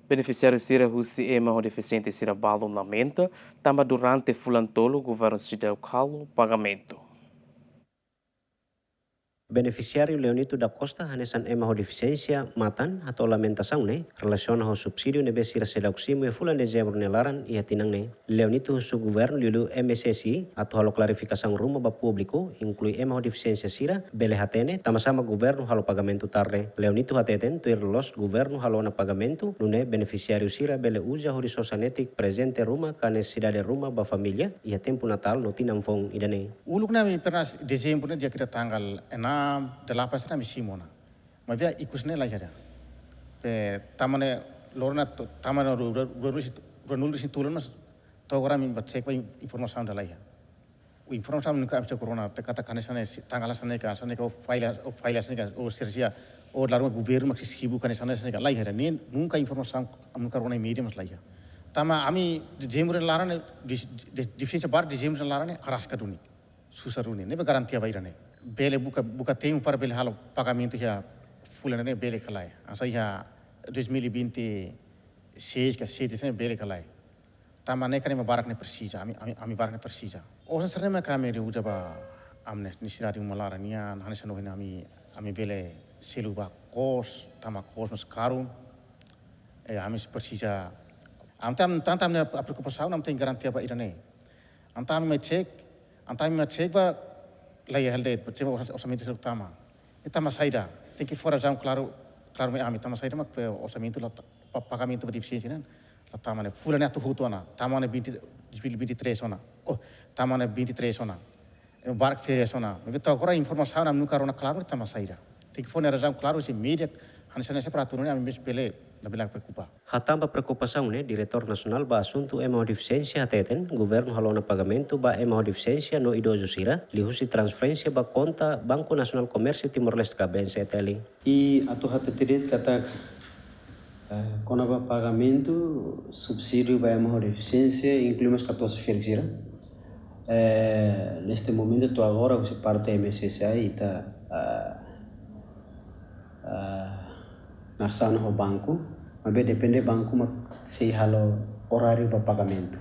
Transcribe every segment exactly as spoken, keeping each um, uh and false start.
Benefisiáriu sira husi ema ho defisiénsia sira balun lamenta, tanba durante fulan tolu governu seidauk halo pagamentu. Benefisiáriu Leonito da Costa, hanesan ema ho defisiénsia matan, hato'o lamentasaun ne'e relasiona ho subsídiu ne'ebé sira seidauk simu iha fulan Dezembru nia laran iha tinan ne'e. Leonito husu governu liuliu M S S I atu halo klarifikasaun ruma ba públiku, inklui ema ho defisiénsia sira, bele hatene tanbasá mak governu halo pagamentu tarde. Leonito hateten, tuir loloos governu halo ona pagamentu, nune'e benefisiáriu sira bele uza hodi sosa netik prezente ruma ka nesesidade ruma ba família iha tempu Natál no tinan foun ida-ne'e. Uluk ne'e ami pernah Dezembru ne'e dia kira tanggal enam, delapan sana ami simu ona. Maibé ikus ne'e laiha. Pe tama ne'e loron ne'e to-, tama ne'e ru-, ru-, ru-, ruanulu-resin-tolu mas to'o agora ami bá cek ba in-, informasaun ida laiha. Informasaun nunka ami cek ona, te katak hanesan ne'e si-, tanggal hanesan ne'e ka, hanesan ne'e ka, o file, o file hanesan ne'e ka, o sersia, o larung governu mak sibuk hanesan ne'e ka, laiha. Ne'e nunka informasaun ami nunka rona iha média mas laiha. Tanba ami Dezembru nia laran ne'e, di, di, di, di, Dezembru nia laran ne'e araska duni. Susar duni, ne'ebé garantia ba ida-ne'e. Bele buka, buka tempu para bele halo pagamentu iha fulan ne'e bele ka lae. Hanesan iha dois mil e vinte e seis ka sete ne'e bele ka lae. Tanba ne'e kan ema barak ne'e presiza, ami, ami, ami barak ne'e presiza. Osan sira-ne'e mak ami uza ba ami-nia nesesidade uma laran nian, hanesan ohin ami, ami bele selu ba kos, tanba kos mós karun. Eh, ami presiza. Ami tan, tan, ami-nia preokupasaun, ami tenke garantia ba ida-ne'e. Entaun ami mai cek, entaun ami mai cek ba laiha hela de'it, cek ba ors-, orsamentu sira tama. Ne'e tanba saida, tenke fó razaun klaru, klaru mai ami, tanba saida mak pe orsamentu la ta-, pa-, pagamentu ba defisiénsia ne'e la tama ne'e. Fulan ne'e atu hotu ona, tama ne'e vinte, vinte e três ona. Oh, tama ne'e vinte e três ona. Eh, barak férias ona. Maibé to'o agora informasaun ami nunka rona klaru tanba saida. Tenke fó nia razaun klaru husi média, hanesan ne'e para atu nune'e ami mós bele, labele preokupa. Hatán ba preokupasaun ne'e, Diretór Nasionál ba Asuntu Ema ho Defisiénsia hateten, governu halo ona pagamentu ba ema ho defisiénsia no idozu sira, liuhusi transferénsia ba konta Banku Nasionál Komérsiu Timor-Leste ka B N C T L. I atu hatete de'it katak, eh, kona-ba pagamentu subsídiu ba ema ho defisiénsia, inklui mós katuas-ferik sira. Eh, neste momento to'o agora, husi parte M S S I, ita, ah, ah, nasaun ho banku, maibé depende banku mak sei halo oráriu ba pagamentu.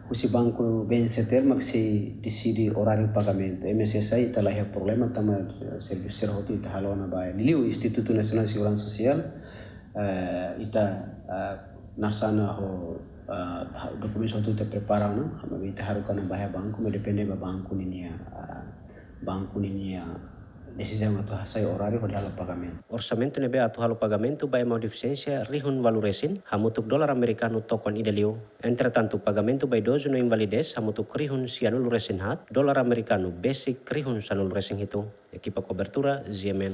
Husi banku B N C T L mak sei deside oráriu pagamentu. M S S I ita laiha problema tanba, eh, servisu sira hotu ita halo ona ba liuliu Institutu Nasionál Seguransa Sosiál, eh, ita, eh, nasaun ho, eh, dokumentu hotu ita prepara ona, maibé ita haruka ona ba iha banku, maibé depende ba banku ninia, eh, banku ninia desizaun atu hasai oráriu hodi halo pagamentu. Orsamentu ne'ebé atu halo pagamentu ba ema ho defisiénsia rihun ualu resin, hamutuk dolar amerikanu tokon ida liu. Entretantu, pagamentu ba idozu no invalidez hamutuk rihun sianulu resin haat, dolar amerikanu besik rihun sanulu resin hitu. Ekipa kobertura, G M N.